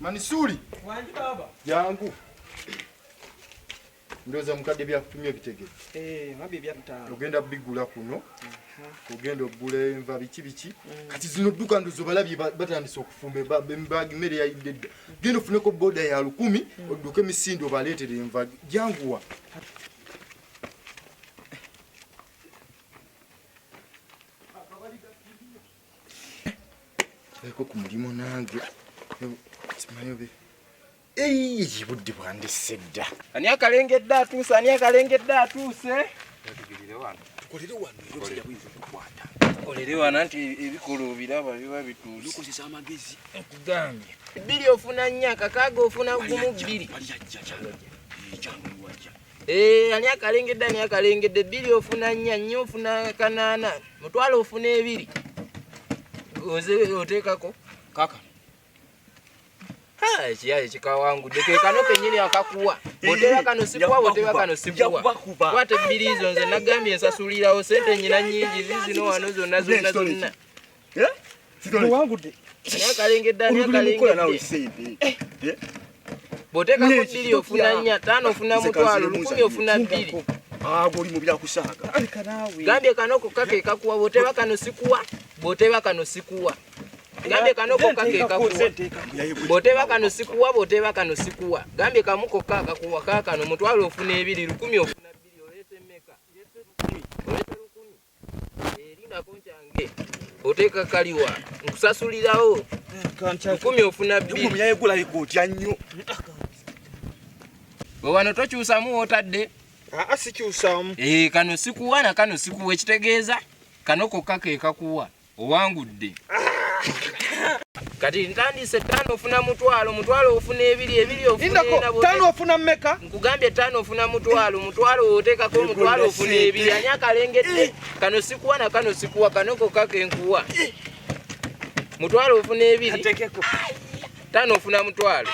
Manisuri. Wangi baba. Jangu. Ndowooza mukadde byakutumye bitegere. Eh, mabi byatutaano. Ogenda bigula kuno. Ogenda ogula enva biki biki. Kati zino dduka ndozo balabye batandise okufumba embaga emmere yayidde dda. Genda ofuneko boda ya 1000 odduke emisinde obaleetere enva. Janguwa. Eko ku mulimu nange. Simanyi obe. Eyi, budde bwandisse dda. Ani akalengedde atuuse? Ani akalengedde atuuse? Tukolere wano era obusajja buyinza okukwata. Tukolere wano anti ebikola obiraba biba bituuse. Lukozesa amagezi. Nkugambye. 2 ofuna 4, 6 ofuna 1 2. Wali ajja kyangu. Kyangu wajja. Ani akalengedde, ani akalengedde? 2 ofuna 4, 4 ofuna 8, mutwalo ofuna 2. Oze oteekako. Kaka. Ha, ekiyaye kikawangudde. Ke kano kennyini akakuwa. Bw'oteeba kano sikuwa, bw'oteeba kano sikuwa. Kwata ebbiri ezo nze nagambye nsasulirawo ssente nnyina nnyingi ziizino wano zonna zonna zonna. Owangudde. Ani akalengedde, ani akalengedde? Bw'oteekako 2 ofuna 4, 5 ofuna mutwalo, 1000 ofuna 2. Ago oli mu byakusaaga. Gambye kano kokka ke kakuwa, bw'oteeba kano sikuwa, bw'oteeba kano sikuwa. Gambye kano kokka ke kakuwa. Bw'oteeba kano sikuwa, bw'oteeba kano sikuwa. Gambye kamu kokka akakuwa kaakano, mutwalo ofuna 2, 1000 ofuna 2, oleese mmeka? Oleese 1000. Lindako nkyange. Oteeka kaliwa, nkusasulirawo. 1000 ofuna 2. Lukumi yayegula yegotya nnyo. Bwe wano tokyusamu w'otadde? Aa, sikyusaamu. Kano sikuwa na kano sikuwa, ekitegeeza kano kokka ke kakuwa. Owangudde. Kati ntandise 5 ofuna mutwalo, mutwalo ofuna 2, 2 ofuna Lindako, ena, bw'ote- 5 ofuna mmeka? Nkugambye 5 ofuna mutwalo, mutwalo oteekako mutwalo ofuna 2. Ani akalengedde? Kano sikuwa na kano sikuwa, kano kokka ke nkuwa. Mutwalo ofuna 2. Ateekeko. 5 ofuna mutwalo.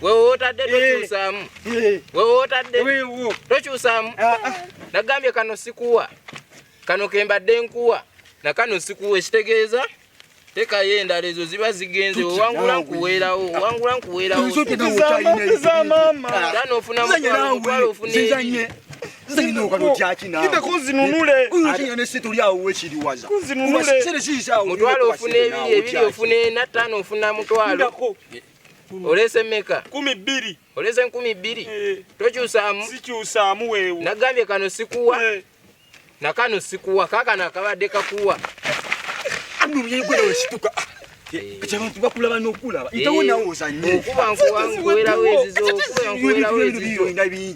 Wewe otadde tokyusaamu. Wewe otadde tokyusaamu. Nagambye kano sikuwa. Kano ke mbadde nkuwa. Na kano sikuwa, ekitegeeza teekayo endala ezo ziba zigenze. Owangula nkuweerawo, owangula nkuweerawo. 5 ofuna mutwalo, mutwalo ofuna 2. Mutwalo ofuna 2, 2 ofuna 4, 5 ofuna mutwalo. Oleese mmeka? 12. Oleese 12? Tokyusaamu? Sikyusaamu weewo. Nagambye kano sikuwa. Na kano sikuwa, kaakano akabadde kakuwa. Kati abantu bakulaba n'okulaba. Itawo nawe ozannye. Okuba nkuwa nkuweerawo ezizo, okuba nkuweerawo ezizo. Nagambye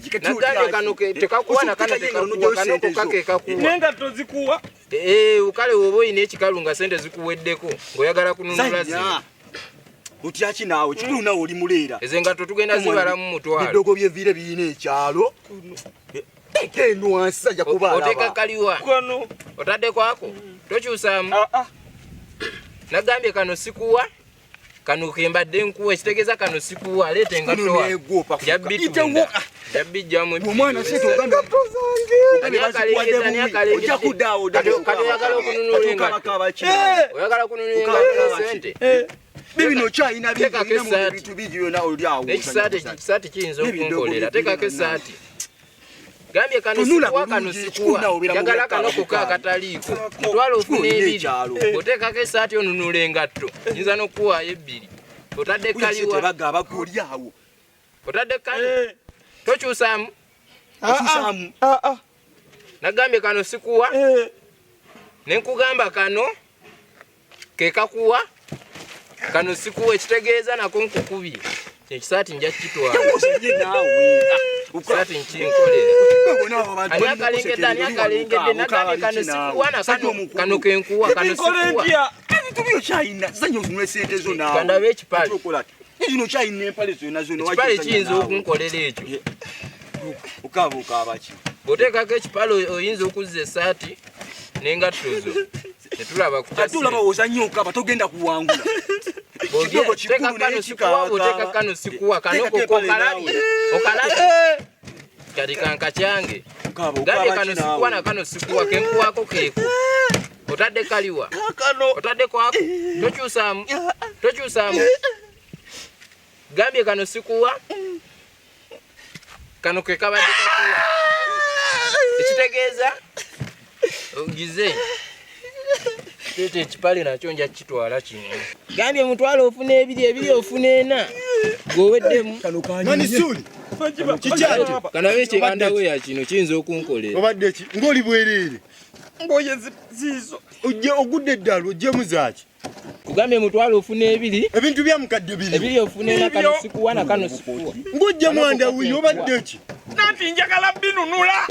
kano tekakuwa na kano tekakuwa, kano kokka ke kakuwa. Naye nga tozikuwa. Kale bw'oba olina ekikalu nga ssente zikuweddeko, ng'oyagala kununula zino. Otya ki naawe? Kikulu naawe oli muleera. Ezo engatto tugenda zibalamu mutwalo. Ebiddogo by'evviire birina ekyalo. Teeka eno wansi ajja kuba alaba. Oteeka kaliwa. Kano. Otadde kwako? Tokyusaamu? Nagambye kano sikuwa. Kano ke mbadde nkuwa, ekitegeeza kano sikuwa. Leeta engatto wano. Nja bitunda. Nja bijjamu ebbiri. Omwana si togambye. Ani akalengedde, ani akalengedde? Ojja kudda awo, Kati oyagala okununula engatto? Oyagala kununula engatto ne ssente? Bibino okyalina bingi, Teekako olina mu essaati. bintu bingi byonna oli awo. N'ekisaati, ekisaati kiyinza N'ebiddogo okunkolera. byonna. Teekako essaati. Gambye kano Tunula sikuwa, kano bulungi, sikuwa. kikulu nawe obeera mu Njagala byakkaaba kano kokka bukaaba. akataliiko. Mutwalo ofuna Kikulu olina 2. ekyalo. Oteekako essaati onunula engatto. Nyinza n'okukuwaayo 2. Otadde Buli kaliwa. ssente bagaba oli awo. Otadde kali. Tokyusaamu? Okyusaamu. Nagambye kano sikuwa. Ne nkugamba kano ke kakuwa. Kano sikuwa, ekitegeeza nako nkukubye. Ekisaati nja kukitwala. Ekisaati nkinkolera. Ani akalengedde, ani akalengedde? Nagambye kano sikuwa na kano, kano ke nkuwa, kano sikuwa. Ebintu byo kyalina, zanya otunule ssente zo naawe. Kandabe ekipale. Kino kyalina empale zonna zonna, Ekipale waki kiyinza naawe. okunkolera ekyo. Okaaba okaaba ki? Bw'oteekako ekipale oyinza okuzza essaati n'engatto zo. Ne tulaba ku Ate olaba ozannya okaaba, togenda kuwangula. Bw'ogera, Kidogo teeka kikulu kano naye sikuwa, kikaaba. bw'oteeka kano sikuwa, kano Teekako koko empale okalabye. naawe. Okalabye. Kati kanka kyange. Okaaba, Gambye okaaba kano ki naawe? sikuwa na kano sikuwa, ke nkuwaako keeko. Otadde kaliwa. Otadde kwako. Tokyusaamu. Tokyusaamu. Gambye kano sikuwa. Kano ke kabadde kakuwa. Ekitegeeza ogize. Teete ekipale nakyo nja kukitwala kino. Gambye mutwalo ofuna ebiri, ebiri ofuna ena. Gweweddemu. Manisuli kikyate Kanabe ekyandaweya kino kiyinza okunkolera. Obadde ki ng'oli bwereere? Ngoye ziizo. Ojje ogudde eddala ojjemu zaaki? Kugambye mutwalo ofuna ebiri. Ebintu bya mukadde biri. Ebiri ofuna ena, kano sikuwa na kano sikuwa. Ng'ojjemu andawiya obadde ki? Nanti njagala binunula.